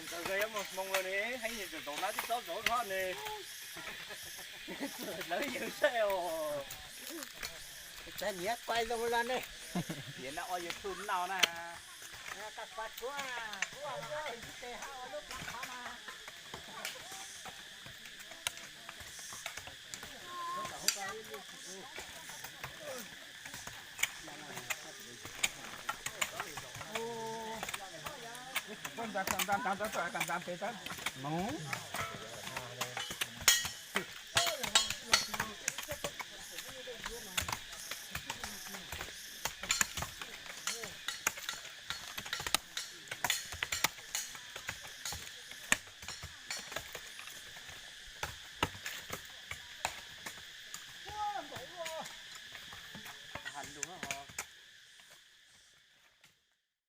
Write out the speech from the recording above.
Ntawd yuav mus hmoo lawm ne, heev tseem zaum nab tib tsob zaub hlob ne. Lawv yawg saib os. Cas nyiav quaj zoo los ne. Tiam no ua YouTube no na. Tag pas kuv, kuv ua ib tes hab ua lub plab qhov mas. Koj nta nta nta nta nta pes tab.